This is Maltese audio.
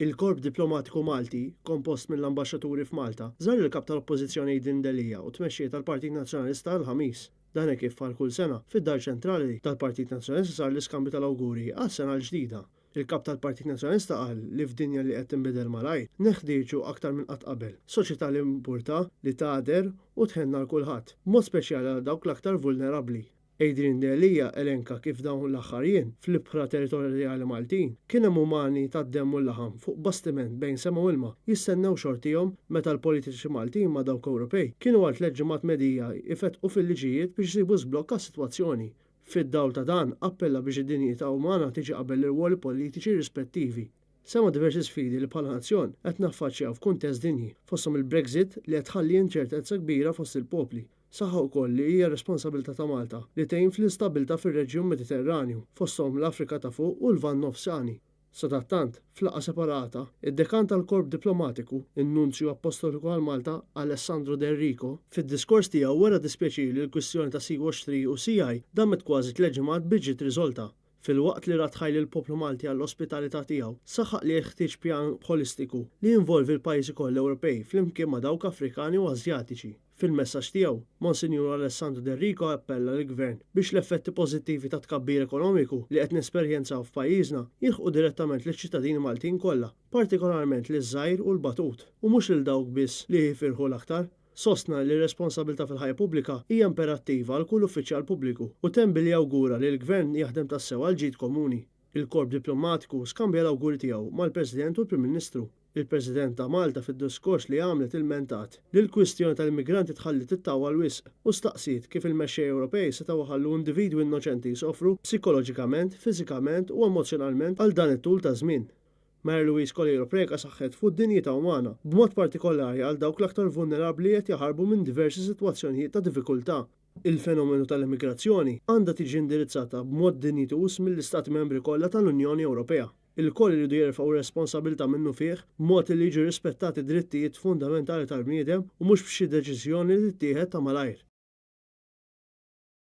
Il-Korp Diplomatiku Malti, kompost mill-Ambaxxaturi f'Malta, żar lill-Kap tal-Oppożizzjoni Adrian Delia u t-tmexxija tal-Partit Nazzjonalista l-Ħamis. Dan hekk kif bħal kull sena, fid-Dar Ċentrali tal-Partit Nazzjonalista sar l-iskambju tal-awguri għas-sena l-ġdida. Il-Kap tal-Partit Nazzjonalista qal li f'dinja li qed tinbidel malajr, neħtieġu aktar minn qatt qabel, soċjetà li mpurtha, li tagħder u tħenn għal kulħadd, b'mod speċjali għal dawk l-aktar vulnerabbli. Adrian Delia elenka kif dawn l-aħħar jiem, fl-ibħra territorjali Maltin, kien hemm umani tad-demm u l-laħam fuq bastiment bejn sema u ilma jistennew xortihom meta l-politiċi Maltin ma' dawk Ewropej kienu għal tlett ġimgħat medija jfettqu fil-liġijiet biex isibu żblokk għas-sitwazzjoni. Fid-dawl ta' dan, appella biex id-dinjità umana tiġi qabel l-irwoli politiċi rispettivi. Semma diversi sfidi li bħala nazzjon qed naffaċċjaw f'kuntest dinji, fosthom il-Brexit li qed tħalli inċertezza kbira fost il-popli. Saħaq ukoll li hija r-responsabilità ta' Malta li tgħin fl-instabbiltà fir-reġjun Mediterranju, fosthom l-Afrika ta' Fuq u l-Lvant Nofsani. Sadattant, f'laqgħa separata, id-Dekan tal-Korp Diplomatiku, in-Nunzju Appostoliku għal Malta, Alessandro D'Errico, fid-diskors tiegħu wera dispjaċir li l-kwistjoni ta' Sea-Watch 3 u Sea-Eye damet kważi tlett ġimgħat biex ġiet riżolta. Filwaqt li radd ħajr lill-poplu Malti għall-ospitalità tiegħu, saħaq li jeħtieġ pjan ħolistiku li jinvolvi l-pajjiżi kollha Ewropej flimkien ma' dawk Afrikani u Asjatiċi. Fil-messaġġ tiegħu, Monsinjur Alessandro D'Errico appella lill-Gvern biex l-effetti pożittivi tat-tkabbir ekonomiku li qed nesperjenzaw f'pajjiżna jilħqu direttament liċ-ċittadini Maltin kollha, partikolarment liż-żgħir u l-batut, u mhux lil dawk biss li jifirħu l-aktar. Sostna li r-responsabilità fil-ħajja pubblika hija imperattiva għal kull uffiċjal pubbliku u temm billi awgura li l-Gvern jaħdem tassew għall-ġid komuni. Il-Korp Diplomatiku skambja l-awguri tiegħu mal-President u l-Prim Ministru. Il-President ta' Malta fid-diskors li għamlet ilmentat li l-kwistjoni tal-immigranti tħalliet tittawwal wisq u staqsiet kif il-mexxejja Ewropej setgħu iħallu individwi innoċenti jsofru psikoloġikament, fiżikament u emozzjonalment għal dan it-tul ta' żmien. Mary Louise Coleiro Preca saħħet fuq d-dinjità umana, b'mod partikolari għal dawk l-aktar vulnerabbli li qed jaħarbu minn diversi sitwazzjonijiet ta' diffikultà. Il-fenomenu tal-immigrazzjoni għandha tiġi indirizzata b'mod dinjituż mill-Istati Membri kollha tal-Unjoni Ewropea. Ilkoll iridu jerfgħu r-responsabilità minnufih b'mod li jiġu rispettati d-drittijiet fundamentali tal-bniedem u mhux b'xi deċiżjoni li tittieħed ta' malajr.